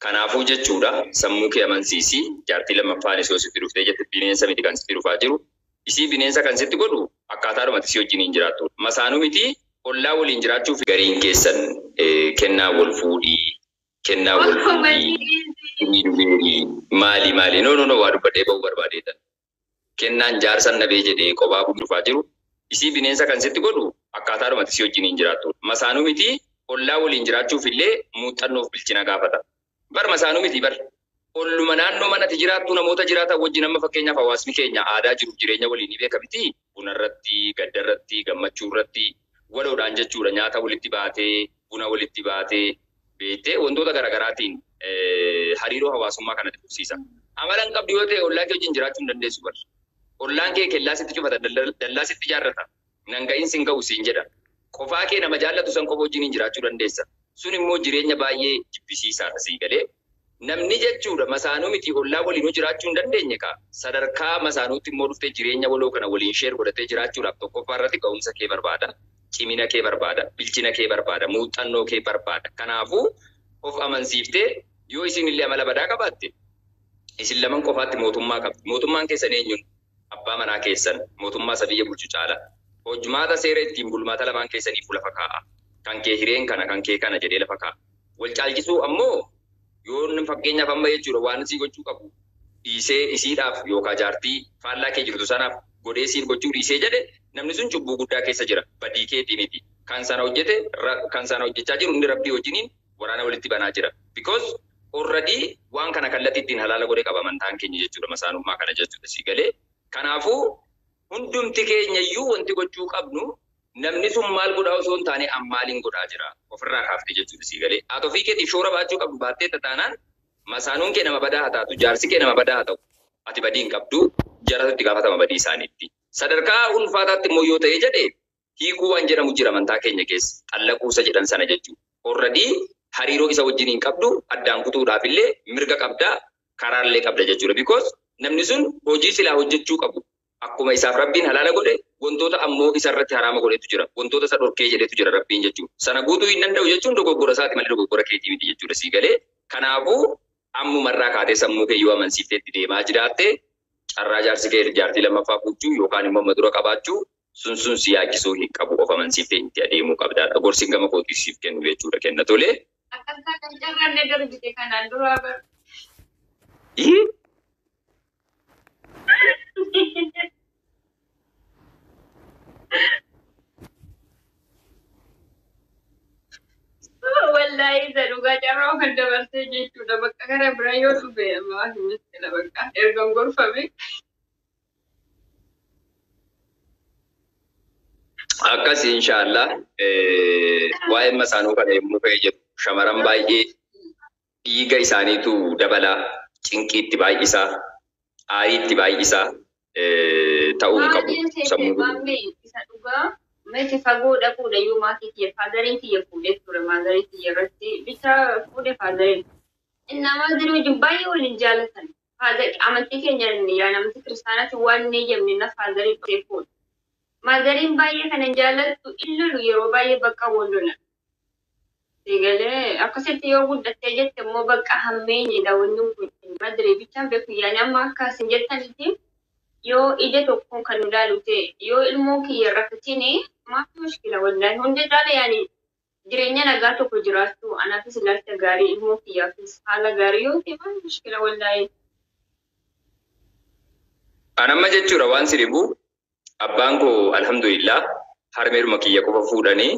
Kanaafuu jechuudha, sammuu kee amansiisi. Jaartii lammaffaan isoo sitti dhuftee jette, bineensa miti kan sitti dhufaa jiru. Isii bineensa kan sitti godhu akkaataadhumatti si wajjiniin jiraattu. Masaanuu miti, ollaa waliin jiraachuuf gariin keessan kennaa wal fuudhii, kennaa wal fuudhii, dubeerii, maali maali, no, no, no, waa dubbadhee ba'uu barbaadeetan. Kennaan jaarsan nabee jedhee kophaa dhufaa jiru. Isii bineensa kan sitti godhu akkaataadhumatti si wajjiniin jiraattu. Masaanuu miti, ollaa waliin jiraachuuf illee muuxannoof bilchina gaafata. Bar masaanuu miti bar. Olluma naannoo manatti jiraattu namoota jiraatan wajjin, amma fakkeenyaaf hawaasni keenya aadaa jiruuf jireenya waliin ni beeka miti. Bunarratti, gaddarratti, gammachuurratti waloodhaan jechuudha, nyaata walitti baatee, buna walitti baatee, beektee, wantoota garaagaraatiin hariiroo hawaasummaa kanatti fufsiisa. Amala hin qabdu yoo ta'e, ollaa kee wajjin jiraachuu hin dandeessu bar. Ollaan kee kellaa sitti cufata, dallaa sitti ijaarrata. Nan ga'iin sin ga'u siin jedha. Qofaa kee nama jaallatu san qofa wajjin jiraachuu dandeessa. Sun immoo jireenya baay'ee jibbisiisaadha, sii galee. Namni jechuudha masaanuu miti, ollaa waliinuu jiraachuu hin dandeenye kaa. Sadarkaa masaanuutti immoo dhuftee jireenya waloo kana waliin share godhatee jiraachuudhaaf tokkoffaa irratti ga'umsa kee barbaada. Cimina kee barbaada. Bilchina kee barbaada. Muuxannoo kee barbaada. Kanaafuu of amansiiftee, yoo isin illee amala badaa qabaatte, isin laman qofaatti mootummaa qabdi. Mootummaan keessan eenyuun? Abbaa manaa keessan, mootummaa isa biyya bulchu caala. Hojmaata seera ittiin bulmaata lamaan keessaniif lafa kaa'a. Kan kee hireen kana, kan kee kana jedhee lafa kaa'a. Wal caalchisuu ammoo, yoo fakkeenyaaf amma jechuudha waan sii gochuu qabu dhiisee isiidhaaf yookaan jaartii faallaa kee jirtu sanaaf godhee siif gochuu dhiisee jedhe, namni sun cubbuu guddaa keessa jira. Badii keetii miti. Kan sana hojjete, kan sana hojjechaa jiru, inni Rabbii wajjiniin waraana walitti banaa jira. Because already waan kana kallattii ittiin halaala godhee qaba amantaan keenya jechuudha, masaanummaa kana jechuudha, sii galee. Kanaafuu hundumti keenya iyyuu wanti gochuu qabnu, namni sun maal godhaa osoo hin taane, an maaliin godhaa jira ofirraa kaaftee jechuudha, sii galee. Ati ofii keetiif shoora baachuu qabdu baattee taanaan, masaanuun kee nama badaa haa taatu, jaarsi kee nama badaa haa ta'u, ati badii hin qabdu, jaratu itti gaafatama badii isaaniitti. Sadarkaa ulfaataatti immoo yoo ta'e jedhe, hiikuu waan jedhamu jira amantaa keenya keessa, xallaquusa jedhan sana jechuudha. Already hariiroo isa wajjin hin qabdu addaan kutuudhaaf illee mirga qabdaa, karaallee qabda jechuudha. Because namni sun hojii silaa hojjechuu qabu akkuma isaaf Rabbiin halaala godhe, wantoota ammoo isa irratti haraama godhetu jira. Wantoota isa dhorkee jedhetu jira Rabbiin jechuudha. Sana guutuu hin danda'u jechuun dogoggora isaati malee dogoggora keetii miti jechuudha, sii galee. Kanaafuu ammumarraa kaatee sammuu kee yoo amansiiftee itti deemaa jiraatte, carraa jaarsi kee jaartii lammaffaa fuuchuu yookaan immoo amma dura qabaachuu sun si yaachisuu hin qabu, of amansiiftee itti adeemuu qabdaadha. Gorsi gama kootii siif kennu jechuudha, kenna tolee. Akkas kan carraanne darbite kanaan dura bar. Ii? Wallaahi, isa dhugaa carraa kan dabarsee jechuudha. Bakka gara biraa yoo dhufe ammaa hin miskila, bakka erga gorfame. Akkas, inshaallah, waa'een masaanuu kana yommuu ka'e jedhu, shamaran baay'ee dhiiga isaaniitu dabalaa, cinqiitti baay'isaa, aariitti baay'isaa, ta'uu hin qabu. Maaliin seete? Sammuu Maammee, isa dhugaa miti, fagoo dhaquudha iyyuu maatii kiyya, fatheriin kiyya fuudhee ture, motherii kiyya irratti bicha fuudhe fatheriin. Innaa motherii wajjin baay'ee waliin jaalatan. Amantii keenya yaa amantii kiristaanaatti waan hin eeyyamne na fatherii dhufee fuudhe. Motheriin baay'ee kana hin jaallattu, in lolu yeroo baay'ee, bakka wal lolan. Egalee akkasitti yoo guddattee jette immoo bakka hammeenyedha wanni kun. Madirii bichaan beeku yaani amma akka isin jettanitti yoo ija tokkoon kan nu ilaalu ta'e, yoo ilmoo kiyya rakkatiin maaf mushkila? Wallaahi, hundi caala yaani jireenya nagaa tokko jiraachuu, anaafis ilaalcha gaarii, ilmoo kiyyaafis haala gaarii yoo ta'e, maal mushkila wallaahi? An amma jechuudha waan si dhibu, abbaan koo alhamdulillah harmeeruma kiyya qofa fuudhanii,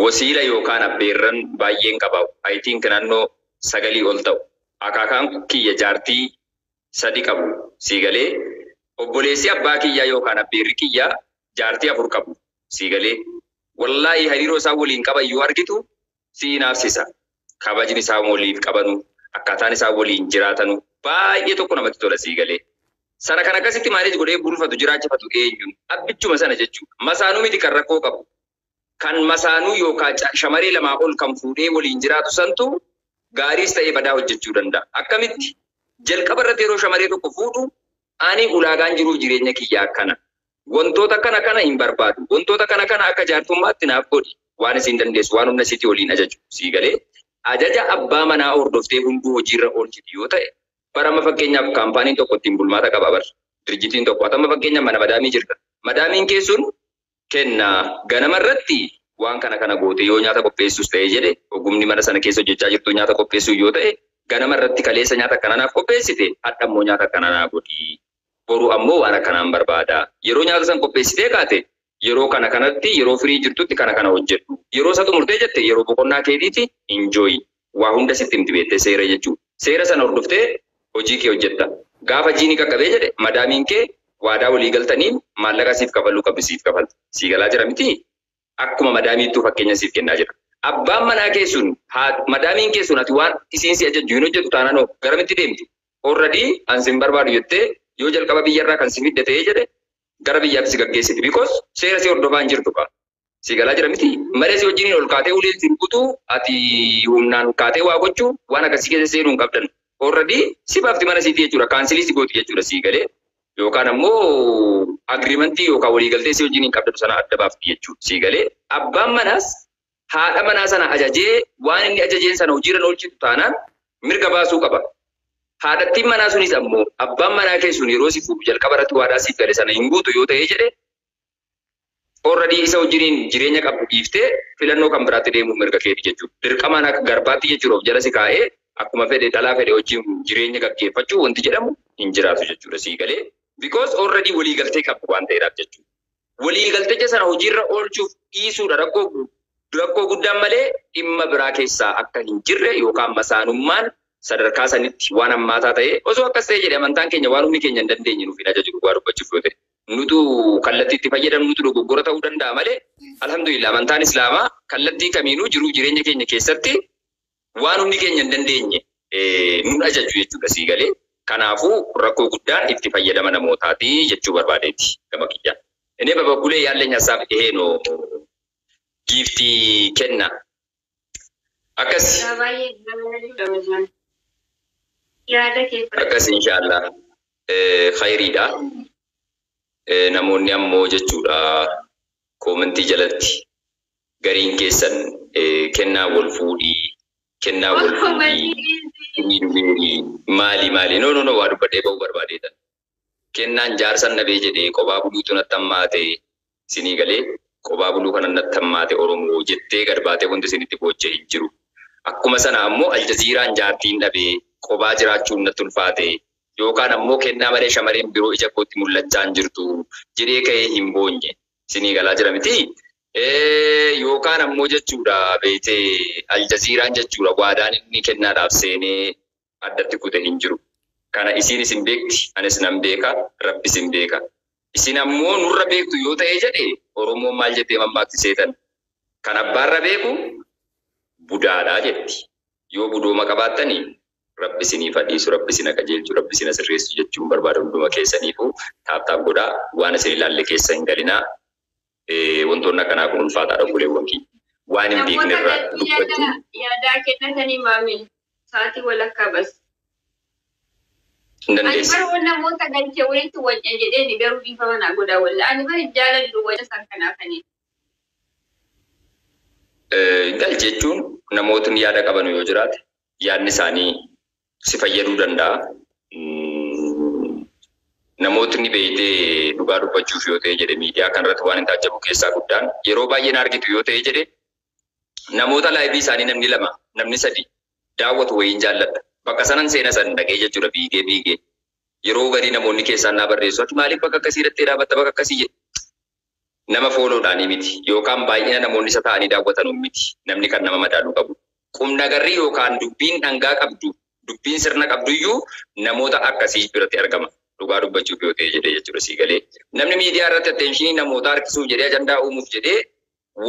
wasiila yookaan abbeerran baay'een qaba. I think naannoo 9 ol ta'u. Akaakaan kiyya jaartii sadi qabu, sii galee. Obboleessi abbaa kiyyaa yookaan abbeerri kiyya jaartii afur qabu, sii galee. Wallaahi, hariiroo isaan waliin qaban yoo argitu si inaafsisa. Kabajni isaan waliif qabanu, akkaataan isaan waliin jiraatanu baay'ee tokko namatti tola, sii galee. Sana kan akkasitti manage godhee bulfatu, jiraachifatu eenyuun? Abbichuma sana jechuudha. Masaanuu miti kan rakkoo qabu. Kan masaanuu yookaan shamaree lamaa ol kan fuudhee waliin jiraatu santu gaariis ta'ee badaa hojjechuu danda'a. Akkamitti? Jalqaba irratti yeroo shamaree tokko fuudhu, ani ulaagaan jiruuf jireenya kiyyaa akkana. Wantoota kana kana hin barbaadu. Wantoota kana kana akka jaartummaatti naaf godhi. Waan isiin dandeessu waan humna isiitii waliin ajaju sii galee ajaja abbaa manaa hordoftee hunduu hojiirra oolchiti yoo ta'e barama fakkeenyaaf kaampaaniin tokko ittiin bulmaata qaba bar dirjitiin tokko atama fakkeenyaaf mana madaamii jirta. Madaamiin keessun kenna ganama irratti waan kana kana goote yoo nyaata qopheessus ta'e jedhe ogumni mana sana keessa hojjechaa jirtu nyaata qopheessuu yoo ta'e ganama irratti kaleessa nyaata akkana naaf qopheessite hadha immoo nyaata akkana naa godhi boru ammoo waan akkanaan barbaada yeroo nyaata san qopheessitee kaate yeroo kana kanatti yeroo firii jirtutti kana kana hojjedhu yeroo isa xumurtee jette yeroo boqonnaa keetiiti enjoy waa hunda sitti himti beektee seera jechuudha seera sana hordoftee hojii kee hojjetta gaafa jiini qaqqabee jedhe madaamiin kee waadaa walii galtaniin maallaqa siif kafaluu qabdi siif kafalti sii galaa jira miti akkuma madaamiittuu fakkeenya siif kennaa jira. Abbaan manaa kee sun madaamiin kee sun ati waan isiin si ajajju hin hojjetu taanaan hoo garamitti deemti? Already an sin barbaadu jettee yoo jalqaba biyyarraa kan si fidde ta'ee jedhe gara biyyaatti si gaggeessiti. Because seera si hordofaa hin jirtu kaa. Si galaa jira miti. Malee si wajjiniin ol kaatee ulee si rukutuu ati humnaan kaatee waa gochuu waan akkasii keessa seenuu hin qabdan. Already si baafti mana siitii jechuudha. Kaansilii si gooti jechuudha sii galee. Yookaan ammoo agriimantii yookaan waliigaltee si wajjiniin qabdan sana adda baafti jechuudha sii galee. Abbaan manaas haadha manaa sana ajajee waan inni ajajeen sana hojiirra oolchitu taanaan mirga baasuu qaba. Haadhattiin manaa sunis ammoo abbaan manaa kee sun yeroo si fuudhu jalqaba irratti waadaa siif gale sana hin guutu yoo ta'ee jedhe already isa wajjiniin jireenya qabdu dhiiftee filannoo kan biraatti deemuuf mirga keeti jechuudha. Dirqamaan akka garbaatti jechuudha of jala si kaa'ee akkuma fedhe dhalaa fedhe wajjin jireenya gaggeeffachuu wanti jedhamu hin jiraatu jechuudha sii galee. Because already walii galtee qabdu waan ta'eedhaaf jechuudha. Walii galticha sana hojiirra oolchuuf dhiisuudha rakkoo guddaan malee dhimma biraa keessaa akka hin jirre yookaan masaanummaan sadarkaa sanitti waan hammaataa ta'e osoo akkas ta'e jedhe amantaan keenya waan humni keenya hin dandeenye nuuf hin ajaju dhugaa dubbachuuf yoo ta'e. Nutu kallattii itti fayyadamnu nutu dogoggora ta'uu danda'a malee alhamdulillah amantaan islaamaa kallattii kamiinuu jiruu jireenya keenya keessatti waan humni keenya hin dandeenye nun ajaju jechuudha sii galee. Kanaafuu rakkoo guddaan itti fayyadama namootaati jechuu barbaadeeti gama kiyyaa. Inni babakulee yaallee nyaasaaf dhihee noo giiftii kenna. Akkas. Baay'ee gaariidha. Yaada kee fudhadhu. Akkas inshaallah khayriidha. Namoonni ammoo jechuudha koomentii jalatti gariin keessan kennaa wal fuudhii kennaa wal fuudhii maali maali no no no waa dubbadhee ba'uu barbaadeetan. Kennaan jaarsan nabee jedhee kophaa buluutu natti hammaate sinii galee kophaa buluu kana natti hammaate Oromoo jettee gad baatee wanti isinitti boochee hin jiru. Akkuma sana ammoo Aljaziiraan jaartiin dhabee kophaa jiraachuun natti ulfaate yookaan ammoo kennaa malee shamarreen biroo ija kootti mul'achaa hin jirtu jedhee ka'ee hin boonye sinii galaa jira miti. Yookaan ammoo jechuudha beetee Aljaziiraan jechuudha waadaan inni kennaadhaaf seenee addatti kute hin jiru. Kana isiin isin beekti, anis nan beeka, Rabbi isin beeka. Isin ammoo nurra beektu yoo ta'e jedhe Oromoon maal jettee mammaakti seetan? Kan abbaarra beeku budaadhaa jetti. Yoo budooma qabaattanii Rabbi isiniif dhiisu, Rabbi isin qajeelchu, Rabbi isin sirreessu jechuun barbaada hunduma keessaniifuu taap taap godhaa waan isin ilaalle keessa hin galinaa. Wantoonni akkanaa kun ulfaataadha obboleewwan kiyya. Waan hin beekne Namoota irraa galii dubbachuu. Yaadaa kennatanii maamil sa'aatii walakkaa bas. Hin Ani dandeessi. bara waan namoota galchee walitti wajja jedheen garuu dhiifama naa godhaa walla. Ani bara jaaladhu wajja isaan kanaafanii. Galche jechuun namootni yaada qaban yoo jiraate yaadni isaanii si fayyaduu danda'a. Namootni beektee dhugaa dubbachuuf yoo ta'e jedhe miidiyaa kanarratti waan hin taajjabu keessaa guddaan yeroo baay'ee na argitu yoo ta'e jedhe namoota laayivii isaanii namni lama namni sadi daawwatu wayiin jaalladha. Bakka sanan seena san dhaqee jechuudha fiigee fiigee. Yeroo garii namoonni keessaan naa barreessu ati maaliif bakka akkasii irratti dhaabatta bakka akkasii jedhe. Nama fooloodhaanii miti yookaan baay'ina namoonni isa ta'anii daawwatan miti namni kan nama madaaluu qabu. Qumnagarri yookaan dubbiin dhangaa qabdu dubbiin sirna qabduyyuu namoota akkasii biratti argama. Dhugaa dubbachuuf yoo ta'e jedhee jechuudha sii galee. Namni miidiyaa irratti attentionii namoota harkisuuf jedhee ajandaa uumuuf jedhee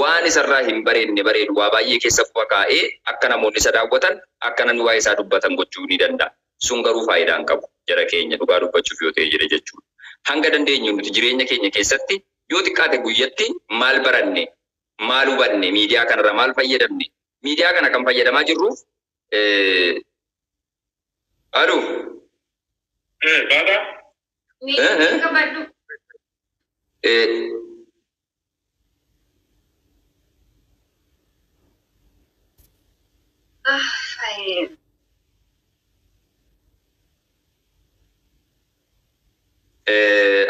waan isarraa hin bareedne bareedu waa baay'ee keessa quba kaa'ee akka namoonni isa daawwatan akka namni waa'ee isaa dubbatan gochuu ni danda'a. Sun garuu faayidaa hin qabu jara keenya dhugaa dubbachuuf yoo ta'e jedhe jechuudha. Hanga dandeenyu nuti jireenya keenya keessatti yoo xiqqaate guyyatti maal baranne maal hubanne miidiyaa kanarra maal fayyadamne miidiyaa kana kan fayyadamaa jirruuf aluu. Baada. Miidhagina qabadhu.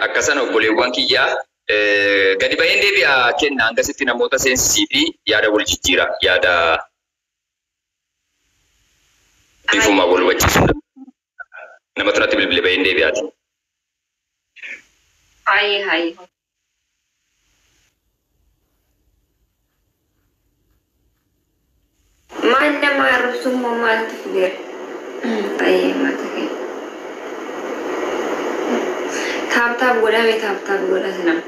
Akkasan obboleewwan kiyyaa gadi baheen deebi'a kenna hangasitti namoota seensisii fi yaada wal jijjiira yaada bifuma wal hubachiisu. Nama tunatti bilbile baheen deebi'aati. Hayi hayi. Maal nama arrabsummaa maaltu fideera? Baay'ee mata kee. Taap taap godhame taap taap godhas nama.